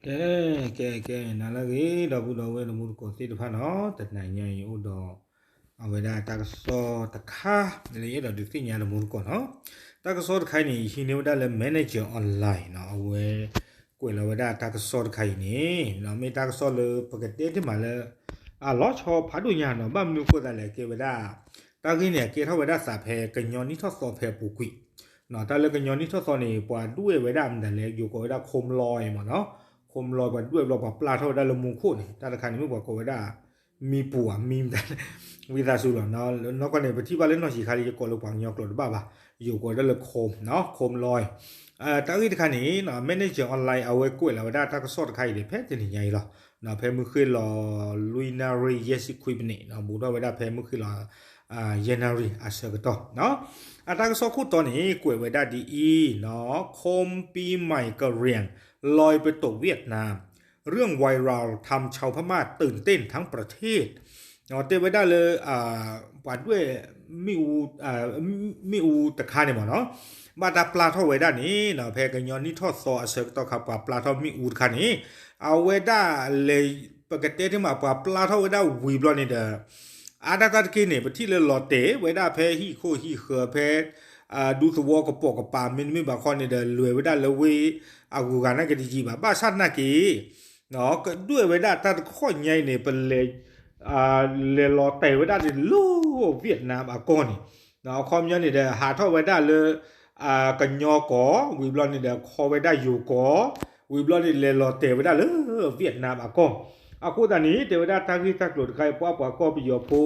ကဲ ကဲ ကဲ နၤလၢအဂ့ၤ ဒီပုၢ်ဒီဝဲၢ်တံၤသကိးသ့ၣ်တဖၣ်နီၤ, တနၤညါအံၤအိၣ်ဒီး အဝဲဒၣ်တၢ်ကစီၣ်တခါ လၢယအဲၣ်ဒိးဒုးသ့ၣ်ညါတံၤသကိးနီၤ, တၢ်ကစီၣ်တခါအံၤန့ၣ် ယဟံးန့ၢ်ဝဲဒၣ်လၢ Manager Online နီၤ, အဝဲ ကွဲးလီၤဝဲဒၣ်တၢ်ကစီၣ်တခါအံၤန့ၣ် မ့ၢ်တၢ်ကစီၣ်လၢပကတဲတ့ၢ်မးလၢ အလီၤဆီဖးဒိၣ်ညါနီၤ, ဘၣ်မနုၤအဃိသတးလဲၣ် ကဲဝဲဒၣ် တၢ်ဂ့ၢ်န့ၣ် အကဲထီၣ်ဝဲဒၣ်သးဖဲကညီနံၣ်ထီၣ်သီဖဲအပူၤကွံာ်, တၢ်လၢကညီနံၣ်ထီၣ်သီန့ၣ် ပှၤဒွဲၣ်ဝဲဒၣ်မတၤလဲၣ် ယိၤကိးဝဲဒၣ် Khom Loi မ့ၢ်နီၤ, Khom Loi ပှၤဒွဲၣ်ဘျီပှၤပျၢ်ထီၣ်ဝဲဒၣ်လၢမူခိၣ်န့ၣ် တၢ်တခါန့ၣ်မ့ၢ်ပှၤကိးဝဲဒၣ် မံပူၤဧါ မံမတၤလဲၣ် ဝံသးစူၤလီၤ, နီၢ်ကီၢ်န့ၣ် ပထံၣ်ဘၣ်လၢနီၢ်ဆံးခါလၢယကိးလၢပှၤကညီကျိာ်တဘၣ်ဘၣ်, ယိၤကိးဝဲဒၣ်လၢ Khom နီၤ Khom Loi တၢ်ဂ့ၢ်တခါန့ၣ် Manager Online အဝဲကွဲးလီၤဝဲဒၣ်တၢ်ကစီၣ်တခါအံၤန့ၣ် ဖဲတနံၤညါအံၤလီၤ, ဖဲမုၢ်ဃ့ၢ်လီၤ လွံၢ်နၣ်ရံၣ် ယဲၢ်ဆံခွံပနံး ဘူးထီၣ်ဝဲဒၣ်ဖဲမုၢ်ဃ့ၢ်လီၤ ယဲၢ်နၣ်ရံၣ်အဆၢကတီၢ်, အတၢ်ကစီၣ်ခိၣ်တီန့ၣ် ကွဲးဝဲဒၣ်ဒ်အံၤနီၤ, Khom ပံမၤကရံၣ် လီၤပတိာ်ဝ့ၢ်နၢမ် เรื่องไวรัลทำชาวพม่าตื่นเต้นทั้งประเทศ တဲဝဲဒၣ်လၢ ပှၤဒွဲၣ် မ့ၣ်အူ မ့ၣ်အူတခါန့ၣ်မ့ၢ်နီၤ, ဘၣ်တၢ်ပျၢ်ထီၣ်ဝဲဒၣ်န့ၣ် ဖဲကညီနံၣ်ထီၣ်သီအဆၢကတီၢ်ခါ ပှၤပျၢ်ထီၣ်မ့ၣ်အူတခါန့ၣ် အဝဲဒၣ်လဲၤ ပကတဲတ့ၢ်မး ပှၤပျၢ်ထီၣ်ဝဲဒၣ်ဝံၤဘျီန့ၣ်ဒီး အါဒၣ်တၢ်တက့ၢ်န့ၣ် ပထံၣ်လၢလီၤတဲာ်ဝဲဒၣ်ဖဲဟံၣ်ခိၣ်ဟံၣ်ဃၢၤဖဲ ဒူသဝီကပိာ်ကပၤ မ့တမ့ၢ်ဘၣ်ခီန့ၣ်ဒီး လဲၤဝဲဒၣ်လၢဝ့ၢ်အဂုၤအဂၤနာ်က့တယံာ်ဘၣ် ဘၣ်ဆၣ်နာ်က့ ကဒွဲၣ်ဝဲဒၣ်တၢ်တခီညါအံၤန့ၣ် ပလဲၤ လဲၤလီၤတဲာ်ဝဲဒၣ်လၢ Vietnam အကီၢ်န့ၣ် အခီပညီန့ၣ်ဒီး ဟးထီၣ်ဝဲဒၣ်လၢ ကညီကီၢ် ဝံၤဘျီန့ၣ်ဒီး ခီဝဲဒၣ်ယိၤကီၢ် ဝံၤဘျီန့ၣ် လဲၤလီၤတဲာ်ဝဲဒၣ်လၢ Vietnam အကီၢ်, အဃိသတးန့ၣ် တဲဝဲဒၣ်တၢ်ဂ့ၢ်တၢ်ကျိၤတခါအံၤ ပှၤပှၤကီၢ်ပယီၤဖိ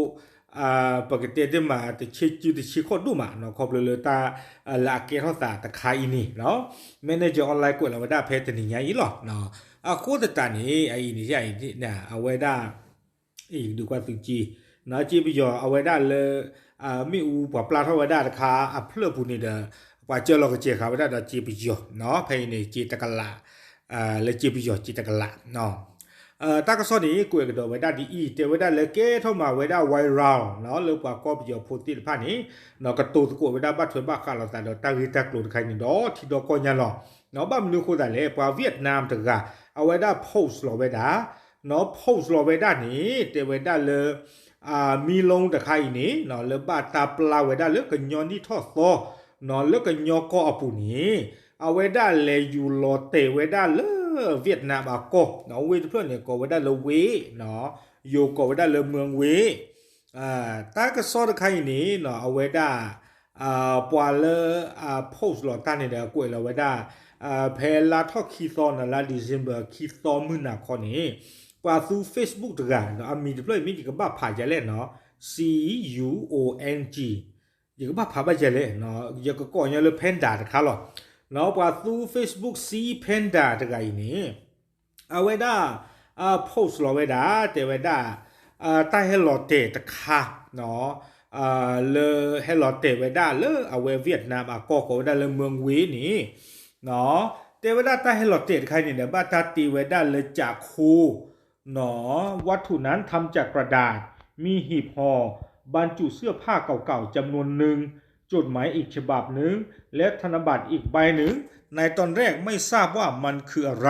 ပကတဲတ့ၢ်မး တဆ့စုတဆ့ခီၣ်ဒိၣ်မးနီၤ ခီဖျိလၢတၢ်လၢအကဲထီၣ်သးတခါအံၤန့ၣ် Manager Online ကွဲးလီၤဝဲဒၣ်ဖဲတနံၤညါအံၤလီၤ. အဃိသတးန့ၣ် အအံၤန့ၣ် အဝဲဒၣ် အံၤဒုးကွၢ်သုက့ စ့ပယီၤအဝဲဒၣ်လၢ မ့ၣ်အူပှၤပျၢ်ထီၣ်ဝဲဒၣ်တခါအဖျၢၣ်ပူၤန့ၣ်ဒီး ပှၤကၢလီၤကစဲးဃာ်ဝဲဒၣ်ဒီးစ့ပယီၤ ဖဲအံၤန့ၣ် စ့တကလး လၢစ့ပယီၤစ့တကလး တၢ်ကစီၣ်န့ၣ် ကွဲးကဒီးဝဲဒၣ်ဒ်အံၤ တဲဝဲဒၣ်လၢကဲထီၣ်မးဝဲဒၣ် viral လၢပှၤကီၢ်ပယီၤဖိသ့ၣ်တဖၣ်န့ၣ် ကတိၤသကိးဝဲဒၣ်ဘၣ်ထွဲဘၣ်ဃးလိာ်သးဒီးတၢ်ဂ့ၢ်တၢ်ကျိၤတခါအံၤန့ၣ်ဒီးထံဒီကီၢ်ညါလီၤ. ဘၣ်မနုၤအဃိသတးလဲၣ် ပှၤ Vietnam တဂၤ အဝဲဒၣ် post လီၤဝဲဒၣ် post လီၤဝဲဒၣ်န့ၣ် တဲဝဲဒၣ်လၢ မံလီတခါအံၤန့ၣ် လၢဘၣ်တၢ်ပျၢ်ဝဲဒၣ်လၢကညီနံၣ်ထီၣ်သီ လၢကညီကီၢ်အပူၤန့ၣ် အဝဲဒၣ်လဲၤယူၤလီၤတဲာ်ဝဲဒၣ်လၢ Vietnam အကီၢ် ဝ့ၢ်တဖျၢၣ်န့ၣ် ကိးဝဲဒၣ်လၢဝ့ၢ် ယိၤကိးဝဲဒၣ်လၢ မၢဝ့ၢ် တၢ်ကစီၣ်တခါအံၤန့ၣ် အဝဲဒၣ် ပှၤလၢ post လီၤတၢ်န့ၣ်ဒီး ကွဲးလီၤဝဲဒၣ် ဖဲလါထီၣ်ခံသီန့ၣ် လါ December ခံသီမုၢ်နၤခီန့ၣ် ပှၤသူ Facebook တဂၤ အမံၤတဖျၢၣ်အံၤမ့ၢ်ယကဘၣ်ဖးယလဲၣ်နီၤ C U O N G ယကဘၣ်ဖးဘၣ်ယလဲၣ် ယကကိးညီလၢ Panda တခါလီၤ. ပှၤသူ Facebook C Panda တဂၤအံၤန့ၣ် အဝဲဒၣ် post လီၤဝဲဒၣ် တဲဝဲဒၣ် တၢ်ဟဲလီၤတဲာ်တခါ လၢဟဲလီၤတဲာ်ဝဲဒၣ်လၢအဝဲ Vietnam အကီၢ်ကိးဝဲဒၣ်လၢ မၢဝ့ၢ် န့ၣ် တဲဝဲဒၣ်တၢ်ဟဲလီၤတဲာ်တခါန့ၣ်ဒီး ဘၣ်တၢ်တ့ဝဲဒၣ်လၢကၠးခိ วัตถุนั้นทำจากกระดาษ มีหีบห่อ บรรจุเสื้อผ้าเก่าๆ จำนวนหนึ่ง จดหมายอีกฉบับหนึ่ง และธนบัตรอีกใบหนึ่ง ในตอนแรกไม่ทราบว่ามันคืออะไร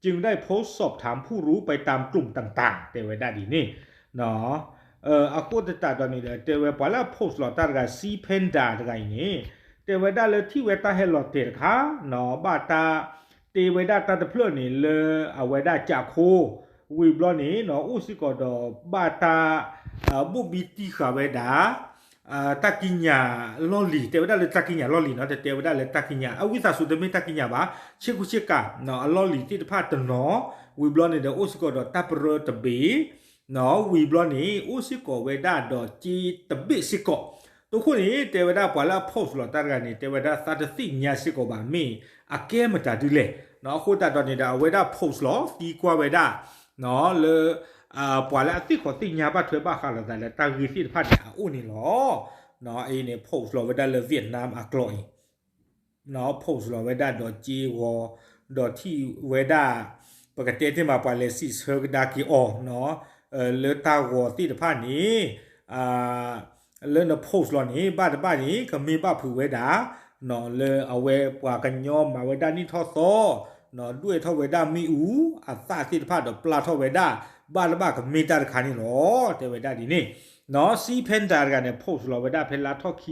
จึงได้โพสต์สอบถามผู้รู้ไปตามกลุ่มต่างๆ တဲဝဲဒၣ်ဒ်န့ၣ် အဃိသတးဒီးန့ၣ်ဒီး တဲဝဲပှၤလၢအ post လီၤတၢ်တဂၤ C Panda တဂၤအံၤန့ၣ် တဲဝဲဒၣ်လၢထံၣ်ဝဲတၢ်ဟဲလီၤတဲာ်တခါ ဘၣ်တၢ် တ့ဝဲဒၣ်တၢ်တဖျၢၣ်န့ၣ်လၢအဝဲဒၣ်ကၠးခိ ဝံၤဘျီန့ၣ် အိၣ်စ့ၢ်ကီးဒီးဘၣ်တၢ် ဘိၣ်ဘံတံၢ်ဃာ်ဝဲဒၣ် တၢ်ကံးညာ်လီၢ်လံၤ တဲဝဲဒၣ်လၢတၢ်ကံးညာ်လီၢ်လံၤနီၤ တတဲဝဲဒၣ်လၢတၢ်ကံးညာ် အဝံသးစူၤတမ့ၢ်တၢ်ကံးညာ်ဘၣ် ဆ့ကူဆ့ကၤ အလီၢ်လံၤသ့ၣ်တဖၣ်တနီၤ ဝံၤဘျီန့ၣ်ဒီး အိၣ်စ့ၢ်ကီးဒီးတၢ်ပရၢတဘ့ၣ် ဝံၤဘျီန့ၣ် အိၣ်စ့ၢ်ကီးဝဲဒၣ်ဒီးစ့တဘ့ၣ်စ့ၢ်ကီး တိခိၣ်န့ၣ် တဲဝဲဒၣ်ပှၤလၢအ post လီၤတၢ်တဂၤန့ၣ် တဲဝဲဒၣ်သးတသ့ၣ်ညါစ့ၢ်ကီးဘၣ် မ့ၢ်အကဲမတၤဒ်လဲၣ် အဃိသတးဒီးန့ၣ်ဒီး အဝဲဒၣ် post လီၤသံကွၢ်ဝဲဒၣ် လၢ ပှၤလၢအသ့ၣ်ခီၣ်သ့ၣ်ညါဘၣ်ထွဲဘၣ်ဃးလိာ်သးလၢတၢ်ဂ့ၢ်သ့ၣ်တဖၣ်န့ၣ် အအိၣ်န့ၣ်လီၤ. အအံၤန့ၣ် post လီၤဝဲဒၣ်လၢ Vietnam အကျိာ်အံၤ post လီၤဝဲဒၣ်ဒီးစ့ဂီၤ ဒီးထံၣ်ဝဲဒၣ် ပကတဲတ့ၢ်မးပှၤလဲၤစံးဆၢကဒါက့ၤအီၤ လၢတၢ်ဂီၤသ့ၣ်တဖၣ်န့ၣ် လၢန post လီၤန့ၣ် ဘၣ်တဘၣ်န့ၣ် ကမ့ၢ်ဘၣ်ဖုးဝဲဒၣ် လၢအဝဲပှၤကညီမၤဝဲဒၣ်နံၣ်ထီၣ်သီ ဒွဲၣ်ထီၣ်ဝဲဒၣ်မ့ၣ်အူအသၣ်သ့ၣ်တဖၣ်ဒီးပျၢ်ထီၣ်ဝဲဒၣ် ဘၣ်တဘၣ်ကမ့ၢ်တၢ်တခါန့ၣ်လီၤ. တဲဝဲဒၣ်ဒ်န့ၣ် နီၢ် Sea Panda တဂၤန့ၣ် post လီၤဝဲဒၣ်ဖဲလါထီၣ်ခံသီ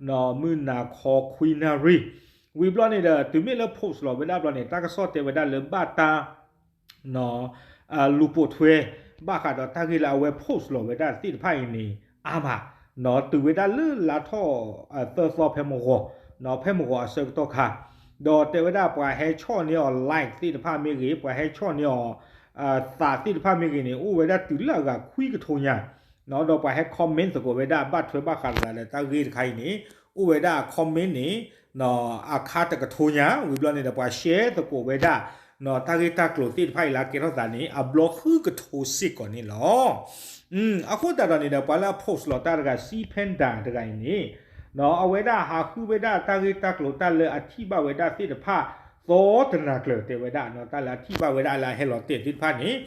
နီၢ် မုၢ်နၤခီခွံနၣ်ရံၣ် ဝံၤဘျီန့ၣ်ဒီး တုၤမ့ၢ်လၢ post လီၤဝဲဒၣ်ဘျီန့ၣ် တၢ်ကစီၣ်တဲဝဲဒၣ်လၢဘၣ်တၢ် နီၢ် လူၤပိာ်ထွဲ ဘၣ်ဃးဒီးတၢ်ဂ့ၢ်လၢအဝဲ post လီၤဝဲဒၣ်သ့ၣ်တဖၣ်အံၤန့ၣ် အါမး နီၢ် တုၤဝဲဒၣ်လၢလါထီၣ် သၢသီဖဲမုၢ်ဂီၤ နီၢ် ဖဲမုၢ်ဂီၤအဆၢကတီၢ်ခါ ဒီးတဲဝဲဒၣ်ပှၤဟဲဆီၣ်န့ၢ်အီၤ like သ့ၣ်တဖၣ်မ့ၢ်ဂ့ၤ ပှၤဟဲဆီၣ်န့ၢ်အီၤ သးသ့ၣ်တဖၣ်မ့ၢ်ဂ့ၤန့ၣ် အိၣ်ဝဲဒၣ်တုၤလၢအဂၤခွံကထိညါ နီၢ် ဒီးပှၤဟဲ comment သကိးဝဲဒၣ် ဘၣ်ထွဲဘၣ်ဃးလိာ်သးဒီးတၢ်ဂ့ၢ်တခါအံၤန့ၣ် အိၣ်ဝဲဒၣ်အ comment န့ၣ် နီၢ် အခါတကထိညါ ဝံၤဘျီန့ၣ်ဒီးပှၤ share သကိးဝဲဒၣ် နီၢ် တၢ်ဂ့ၢ်တၢ်ကျိၤသ့ၣ်တဖၣ်အံၤလၢအကဲထီၣ်သးန့ၣ် အဘျီဃုကထိစ့ၢ်ကီးန့ၣ်လီၤ. အဃိသတးဒီးန့ၣ်ဒီး ပှၤလၢအ post လီၤတၢ်တဂၤ Sea Panda တဂၤအံၤန့ၣ် နီၢ် အဝဲဒၣ်ဟးဃုဝဲဒၣ်တၢ်ဂ့ၢ်တၢ်ကျိၤတၢ်လၢအထံၣ်ဘၣ်ဝဲဒၣ်သ့ၣ်တဖၣ် သီတနၤကျၢၤ တဲဝဲဒၣ် နီၢ် တၢ်လၢအထံၣ်ဘၣ်ဝဲဒၣ်လၢအဟဲလီၤတဲာ်သ့ၣ်တဖၣ်န့ၣ်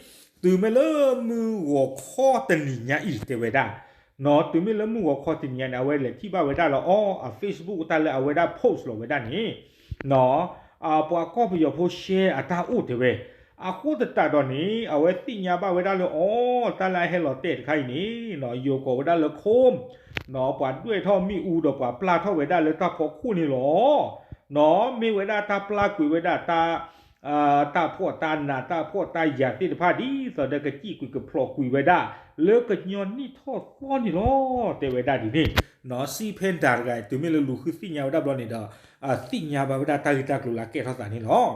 တုၤမ့ၢ်လၢမုၢ်ဂီၤခီတနံၤညါအံၤ တဲဝဲဒၣ် နီၢ် တုၤမ့ၢ်လၢမုၢ်ဂီၤခီတနံၤညါန့ၣ် အဝဲလဲၤထံၣ်ဘၣ်ဝဲဒၣ်လၢအီၤ အ Facebook တၢ်လၢအဝဲဒၣ် post လီၤဝဲဒၣ်န့ၣ် နီၢ် ပှၤကီၢ်ပယီၤဖိ share အတၢ်အိၣ်တဲဝဲ အဃိသတးဒီးန့ၣ် အဝဲသ့ၣ်ညါဘၣ်ဝဲဒၣ်လၢအီၤ တၢ်လၢအဟဲလီၤတဲာ်တခါအံၤန့ၣ် နီၢ် ယိၤကိးဝဲဒၣ်လၢ Chrome နီၢ် ပှၤဒွဲၣ်ထီၣ်မ့ၣ်အူဒီးပှၤပျၢ်ထီၣ်ဝဲဒၣ်လၢတၢ်ဖီခိၣ်န့ၣ်လီၤ. နီၢ် မ့ၢ်ဝဲဒၣ်တၢ်ပျၢ်ကွံာ်ဝဲဒၣ်တၢ် တၢ်ဖှီၣ်တၢ်နး တၢ်ဖှီၣ်တၢ်ယာ်သ့ၣ်တဖၣ် ဒ်သိးဒီးကစံၣ်ကွံာ်ကဖျိးကွံာ်ဝဲဒၣ် လၢကညီနံၣ်ထီၣ်သီန့ၣ်လီၤ. တဲဝဲဒၣ်ဒ်န့ၣ် နီၢ် Sea Panda တဂၤ တုၤမ့ၢ်လၢလူၤဃုသ့ၣ်ညါဝဲဒၣ်ဘျီန့ၣ်ဒီး သ့ၣ်ညါဘၣ်ဝဲဒၣ်တၢ်ဂ့ၢ်တၢ်ကျိၤလၢအကဲထီၣ်သးန့ၣ်လီၤ.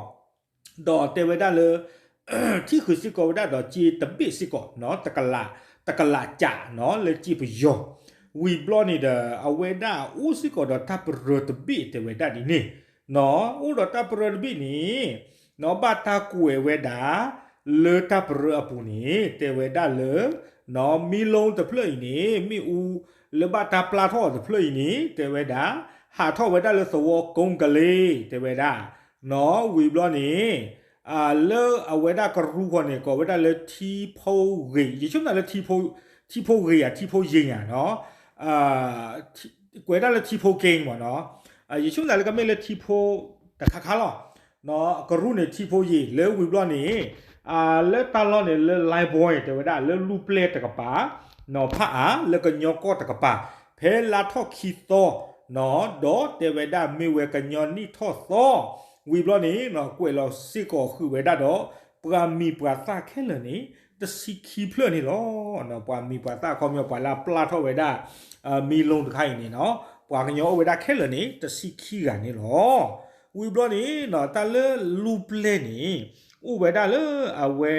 ဒီးတဲဝဲဒၣ်လၢ ထံၣ်ဃုာ်စ့ၢ်ကီးဝဲဒၣ်ဒီးစ့တဘ့ၣ်စ့ၢ်ကီး နီၢ် တကလး တကလးကး နီၢ် လၢစ့ပယီၤ ဝံၤဘျီန့ၣ်ဒီး အဝဲဒၣ်အိၣ်စ့ၢ်ကီးဒီးတၢ်ပရၢတဘ့ၣ် တဲဝဲဒၣ်ဒ်န့ၣ် နီၢ် အိၣ်ဒီးတၢ်ပရၢတဘ့ၣ်န့ၣ် နီၢ် ဘၣ်တၢ်ကွဲးဝဲဒၣ် လၢတၢ်ပရၢအပူၤန့ၣ် တဲဝဲဒၣ်လၢ နီၢ် မ့ၢ်လိတဖျၢၣ်အံၤန့ၣ် မ့ၣ်အူလၢဘၣ်တၢ်ပျၢ်ထီၣ်အီၤတဖျၢၣ်အံၤန့ၣ် တဲဝဲဒၣ် ဟးထီၣ်ဝဲဒၣ်လၢသဝီကိကလ့ တဲဝဲဒၣ် နီၢ် ဝံၤဘျီန့ၣ် လၢအဝဲဒၣ်ကရူၢ်ဃီန့ၣ် ကိးဝဲဒၣ်လၢ ထံဖိဂ့ၤ ယဆိကမိၣ်လၢ ထံဖိဂ့ၤယၤ ထံဖိယ့ၤယၤ နီၢ် ကွဲးဒၣ်လၢထံဖိက့မ့ၢ်နီၢ် ယဆိကမိၣ်လၢကမ့ၢ်လၢထံဖိ တခါခါလီၤ နီၢ် ကရူၢ်န့ၣ်ထံဖိယ့ၤ လၢဝံၤဘျီန့ၣ် လၢတၢ်လီၢ်န့ၣ်လၢ Lifebuoy တဲဝဲဒၣ်လၢလူၢ်ပျဲၢ်တကပၤ နီၢ် ဖးအါ လၢကညီကီၢ်တကပၤ ဖဲလါထီၣ်ခံသီ နီၢ် ဒီးတဲဝဲဒၣ်မ့ၢ်ဝဲကညီနံၣ်ထီၣ်သီ ဝံၤဘျီန့ၣ် နီၢ် ကွဲးလီၤစ့ၢ်ကီးဃုာ်ဝဲဒၣ်ဒီး ပှၤမံၤပှၤသၣ်ခဲလၢာ်န့ၣ် တဆံခံဖျၢၣ်န့ၣ်လီၤ. နီၢ် ပှၤမံၤပှၤသၣ်ခီပညီ ပှၤလၢအပျၢ်ထီၣ်ဝဲဒၣ် မ့ၢ်လိတခါအံၤန့ၣ် နီၢ် ပှၤကညီအိၣ်ဝဲဒၣ်ခဲလၢာ်န့ၣ် တဆံခံဂၤန့ၣ်လီၤ. ဝံၤဘျီန့ၣ် နီၢ် တၢ်လၢလူၢ်ပျဲၢ်န့ၣ် အိၣ်ဝဲဒၣ်လၢအဝဲ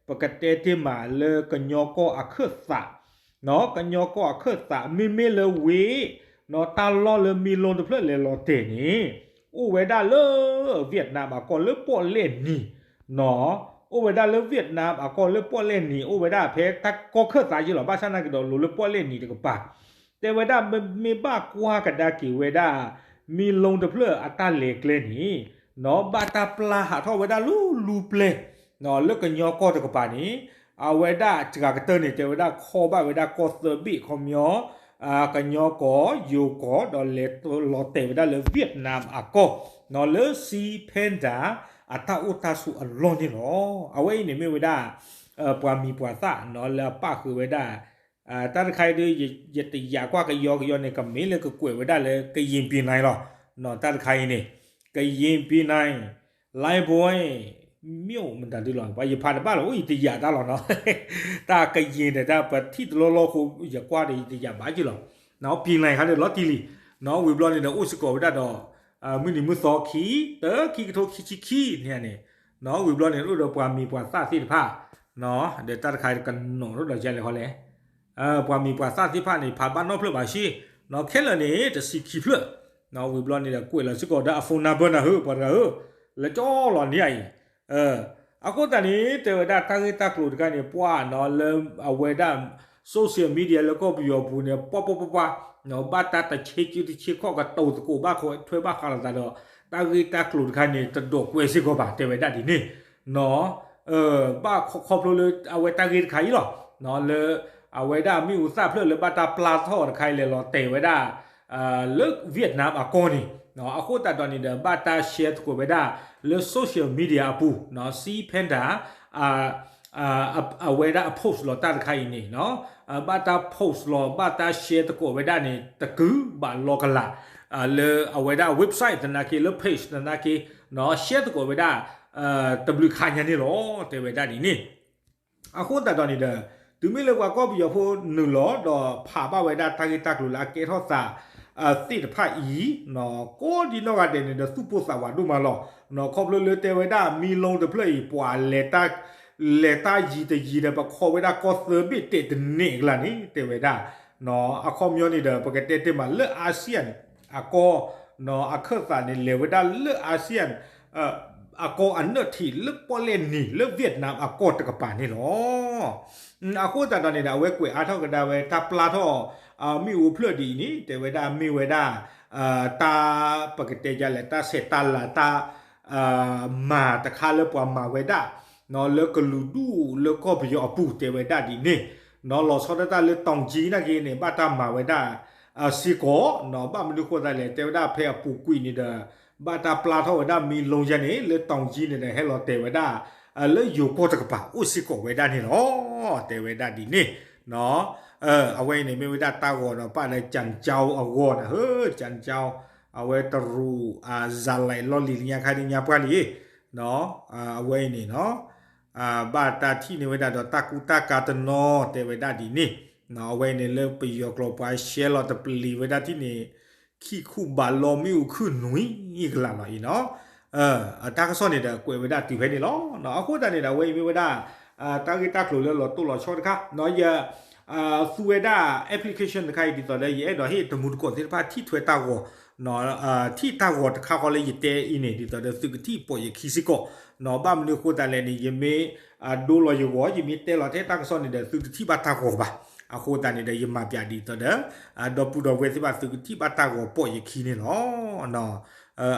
ပကတဲတ့ၢ်မးလၢကညီကီၢ်အခၢၣ်သး နီၢ် ကညီကီၢ်အခၢၣ်သး မ့မ့ၢ်လၢဝ့ၢ် နီၢ် တၢ်လီၢ်လၢမ့ၢ်လိတဖျၢၣ်လဲၤလီၤတဲာ်န့ၣ် အိၣ်ဝဲဒၣ်လၢ Vietnam အကီၢ်လၢပီၣ်လဲၣ်နံၤ နီၢ် အိၣ်ဝဲဒၣ်လၢ Vietnam အကီၢ်လၢပီၣ်လဲၣ်နံၤ အိၣ်ဝဲဒၣ်ဖဲတၢ်ကီၢ်ခၢၣ်သးယ့လီၤ ဘၣ်ဆၣ်နာ်က့ၤဒီးလိၤလၢပီၣ်လဲၣ်နံၤတကပၤ တဲဝဲဒၣ်မ့ၢ်ဘၣ်ကွၢ်ကဒါက့ၤဝဲဒၣ် မ့ၢ်လိတဖျၢၣ်အတၢ်လဲၤကျဲန့ၣ် နီၢ် ဘၣ်တၢ်ပျၢ်ဟးထီၣ်ဝဲဒၣ်လၢလူၢ်ပျဲၢ် နီၢ် လၢကညီကီၢ်တကပၤန့ၣ် အဝဲဒၣ်စှၤကတၢၢ်န့ၣ် တဲဝဲဒၣ်ခီဘၣ်ဝဲဒၣ်ကီၢ်သၢဘ့ၣ်ခီပညီ ကညီကီၢ် ယိၤကီၢ် ဒီးလဲၤလီၤတဲာ်ဝဲဒၣ်လၢ Vietnam အကီၢ် နီၢ် လၢ Sea Panda အတၢ်အိၣ်တၢ်ဆိးအလီၢ်န့ၣ်လီၤ. အဝဲအံၤန့ၣ်မ့ၢ်ဝဲဒၣ် ပှၤမံၤပှၤသၣ် နီၢ် လၢအပၣ်ဃုာ်ဝဲဒၣ် တၢ်တခါအံၤဒီး ယတယာ်ကွၢ်ကယီကယီန့ၣ် ကမ့ၢ်လၢကကွဲးဝဲဒၣ်လၢ ကယ့ၣ်ပံၤနၢ်လီၤ. နီၢ် တၢ်တခါအံၤန့ၣ် ကယ့ၣ်ပံၤနၢ် Lifebuoy မ့ၢ်အိၣ်မတၤဒုလီၤ ပှၤယဖးတဘၣ်လီၤ အိၣ်ယတယာ်တၢ်လီၤနီၢ် တၢ်ကယ့ၣ်ဒီးတၢ်ပထံၣ်တလီၢ်လီၢ်ဃိ ယကွၢ်ဒီးယတယာ်ဘၣ်က့ၤလီၤ. နီၢ် ပံၤနၢ်ခါဒီးလီၤတံၢ်လံ နီၢ် ဝံၤဘျီန့ၣ်ဒီးအိၣ်စ့ၢ်ကီးဝဲဒၣ်ဒီး မုၢ်နံၤမုၢ်သီခံ တခံကထိခံဆံခံန့ၣ်န့ၣ် နီၢ် ဝံၤဘျီန့ၣ်အိၣ်ဒီးပှၤမံၤပှၤသၣ်သ့ၣ်တဖၣ် ဒီးတၢ်တခါအံၤကနီၤထီၣ်ဒီးယလဲၤခီလဲၣ် ပှၤမံၤပှၤသၣ်သ့ၣ်တဖၣ်န့ၣ် ဖးဘၣ်နီတဖျၢၣ်ဘၣ်ဆ့ နီၢ် ခဲလၢာ်န့ၣ် တဆံခံဖျၢၣ် နီၢ် ဝံၤဘျီန့ၣ်ဒီးကွဲးလီၤစ့ၢ်ကီးဒီးအ phone number နၤဧၢ ပှၤတဂၤဧၢ လၢကၠီလီၤန့ၣ်အံၤ အဃိသတးန့ၣ် တဲဝဲဒၣ်တၢ်ဂ့ၢ်တၢ်ကျိၤတခါန့ၣ် ပှၤနီၢ် လၢအဝဲဒၣ် social media လၢကီၢ်ပယီၤပူၤန့ၣ် ပှၤပှၤပှၤပှၤ နီၢ် ဘၣ်တၢ်တဆ့ကၠူတဆ့ခီၣ်ကတိၤသကိးဘၣ်ထွဲဘၣ်ဃးလိာ်သးဒီး တၢ်ဂ့ၢ်တၢ်ကျိၤတခါန့ၣ် တဒိးကွဲးစ့ၢ်ကီးဘၣ် တဲဝဲဒၣ်ဒ်န့ၣ် နီၢ် ဘၣ်ခီဖျိလၢအဝဲတၢ်ဂ့ၢ်တခါအံၤလီၤ နီၢ် လၢအဝဲဒၣ်မ့ၣ်အူသၣ်ဖျၢၣ်လၢဘၣ်တၢ်ပျၢ်ထီၣ်တခါအံၤလဲၤလီၤတဲာ်ဝဲဒၣ် လၢ Vietnam အကီၢ်န့ၣ် အဃိသတးဒီးန့ၣ်ဒီး ဘၣ်တၢ် share သကိးဝဲဒၣ်လၢ social media အပူၤ, စံဖဲဒၣ် အဝဲဒၣ်အ post လီၤတၢ်တခါအံၤန့ၣ်, ဘၣ်တၢ် post လီၤ ဘၣ်တၢ် share သကိးဝဲဒၣ်န့ၣ် တကုဘၣ်လီၤကလာ် လၢအဝဲဒၣ် website သနာ်က့ လၢ page သနာ်က့, share သကိးဝဲဒၣ် တဘျုးခါညါန့ၣ်လီၤ တဲဝဲဒၣ်ဒ်န့ၣ်. အဃိသတးဒီးန့ၣ်ဒီး တုၤမ့ၢ်လၢပှၤကီၢ်ပယီၤဖိနုာ်လီၤ ဒီးဖးဘၣ်ဝဲဒၣ်တၢ်ဂ့ၢ်တၢ်ကျိၤလၢအကဲထီၣ်သးသ့ၣ်တဖၣ်အံၤ, ကိးဒံနီၢ်ဂၤဒဲးန့ၣ်ဒီး သူၣ်ပိၢ်သးဝးဒိၣ်မးလီၤ. ခီဖျိလၢတဲဝဲဒၣ် မံလိတဖျၢၣ်အံၤ ပှၤလဲၤတၢ်ယံၤတယံၤဒီး ပခီဝဲဒၣ်ကီၢ်သၢဘ့ၣ်တဲာ်တန့ၢ်အကျါန့ၣ် တဲဝဲဒၣ် အခီပညီန့ၣ်ဒီး ပကတဲတ့ၢ်မးလၢ ASEAN အကီၢ်, အခၢၣ်သးန့ၣ် လဲၤဝဲဒၣ်လၢ ASEAN အကီၢ်အနၢၣ်ထံးလၢပီၣ်လဲၣ်နံၤ လၢ Vietnam အကီၢ်တကပၤန့ၣ်လီၤ. အဃိသတးဒီးန့ၣ်ဒီး အဝဲကွဲးအါထီၣ်ကဒါဝဲတၢ်ပျၢ်ထီၣ် မ့ၣ်အူဖျၢၣ်ဒ်အံၤန့ၣ် တဲဝဲဒၣ်မ့ၢ်ဝဲဒၣ် တၢ် ပကတဲယလဲၣ် တၢ်ဆဲးတၢ်လၤတၢ် မၤတခါလၢပှၤမၤဝဲဒၣ် လၢကလုာ်ဒူၣ်လၢကီၢ်ပယီၤအပူၤ တဲဝဲဒၣ်ဒ်န့ၣ်, လီၤဆီဒၣ်တၢ်လၢ တောင်ကြီး နာ်က့န့ၣ် ဘၣ်တၢ်မၤဝဲဒၣ်စ့ၢ်ကီး, ဘၣ်မနုၤဃိသတးလဲၣ် တဲဝဲဒၣ်ဖဲအပူၤကွံာ်န့ၣ်ဒီး ဘၣ်တၢ်ပျၢ်ထီၣ်ဝဲဒၣ် မံလိယါန့ၣ် လၢ တောင်ကြီး န့ၣ်ဒီး ဟဲလီၤတဲာ်ဝဲဒၣ် လၢယိၤကီၢ်တကပၤအိၣ်စ့ၢ်ကီးဝဲဒၣ်န့ၣ်လီၤ. တဲဝဲဒၣ်ဒ်န့ၣ် အဝဲအံၤန့ၣ် မ့ၢ်ဝဲဒၣ်တၢ်ဂီၤဒီး ပာ်လၢ ကၠၣ်ကၠီအဂီၤန့ၣ် ဟၢ ကၠၣ်ကၠီ အဝဲတရူး အစၤလဲးလီၢ်လံၤလၢညါခါဒ်ညါပှၢ်လံ, အဝဲအံၤန့ၣ် ဘၣ်တၢ်ထံၣ်န့ၢ်ဝဲဒၣ်ဒီးတၢ်ကူတၢ်ကၤတနီၤ တဲဝဲဒၣ်ဒ်န့ၣ်, အဝဲအံၤန့ၣ်လၢပယီၤကျိာ်ပှၤရှဲလီၤတပျံၤဝဲဒၣ်ထံၣ်န့ၣ် ခံခူဘးလီမ့ၣ်အူခုၣ်နွံကလးလီၤအံၤနီၤ, တၢ်ကစီၣ်န့ၣ်ဒီးကွဲးဝဲဒၣ်တုၤဖဲန့ၣ်လီၤ. အဃိသတးန့ၣ်ဒီး အဝဲအံၤမ့ၢ်ဝဲဒၣ် တၢ်ဂ့ၢ်တၢ်ကျိၤလၢလီၤတိၢ်လီၤဆီတခါ, ယ သူဝဲဒၣ် application တခါအံၤ ဒ်သိးဒီး ယအဲၣ်ဒိးဟ့ၣ်တမူတကိးသ့ၣ်တဖၣ်ထံၣ်ထွဲတၢ်ဂီၤ, ထံၣ်တၢ်ဂီၤတခါဃီလၢယတဲအံၤန့ၣ် ဒ်သိးဒီးသုကထံၣ်ပိာ်ယခံစ့ၢ်ကီး, ဘၣ်မနုၤအဃိသတးလဲၣ်န့ၣ် ယမ့ၢ်ဒိလီၤယဂီၢ် ယမ့ၢ်တဲလီၤထဲတၢ်ကစီၣ်န့ၣ်ဒီး သုတထံၣ်ဘၣ်တၢ်ဂီၤဘၣ်. အဃိသတးန့ၣ်ဒီး ယမၤပၠးဒ်သိးဒီး ဒီပုၢ်ဒီဝဲၢ်သ့ၣ်တဖၣ် သုကထံၣ်ဘၣ်တၢ်ဂီၤပိာ်ယခံန့ၣ်လီၤ.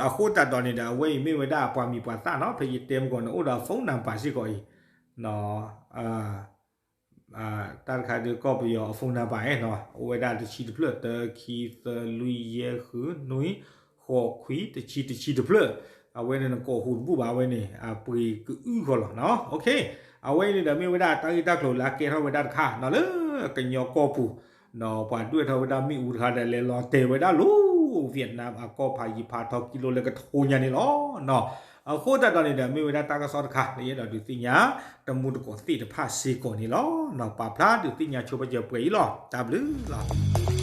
အဃိသတးဒီးန့ၣ်ဒီး အဝဲအံၤမ့ၢ်ဝဲဒၣ်ပှၤမံၤပှၤသၣ်နီၤ, ဖဲယတဲမုၢ်ကီၢ်န့ၣ် အိၣ်ဒီး phone number စ့ၢ်ကီးအံၤ တၢ်တခါဒုးကီၢ်ပယီၤအ phone number နီၤ, အိၣ်ဝဲဒၣ်တဆံတဖျၢၣ် တၢ ခံ သၢ လွံၢ် ယဲၢ် ဃု နွံ ဃိး ခွံ တဆံ တဆံတဖျၢၣ်, အဝဲန့ၣ်နကိးဟူးတဘူၣ်ဘၣ် အဝဲန့ၣ် အပှ့ၤကအုၣ်ဃီလီၤနီၤ. အဝဲအံၤန့ၣ်ဒီးမ့ၢ်ဝဲဒၣ်တၢ်ဂ့ၢ်တၢ်ကျိၤလၢအကဲထီၣ်ဝဲဒၣ်တခါနီၤ လၢကညီကီၢ်ပူၤ ပှၤဒွဲၣ်ထီၣ်ဝဲဒၣ်မ့ၣ်အူတခါဒီး လဲၤလီၤတဲာ်ဝဲဒၣ်လၢ Vietnam အကီၢ်ဖးယံၤဖးထီ ကံလိလၢကထိညါန့ၣ်လီၤ. အဃိသတးဒီးန့ၣ်ဒီး မ့ၢ်ဝဲဒၣ်တၢ်ကစီၣ်တခါလၢယအဲၣ်ဒိးဒုးသ့ၣ်ညါ တမူတကိးသ့ၣ်တဖၣ်စ့ၢ်ကီးန့ၣ်လီၤ. ပာ်ဖျါဒုးသ့ၣ်ညါဆိပာ်စၢၤပှဲၤအံၤလီၤ. တၢ်ဘျုးလီၤ.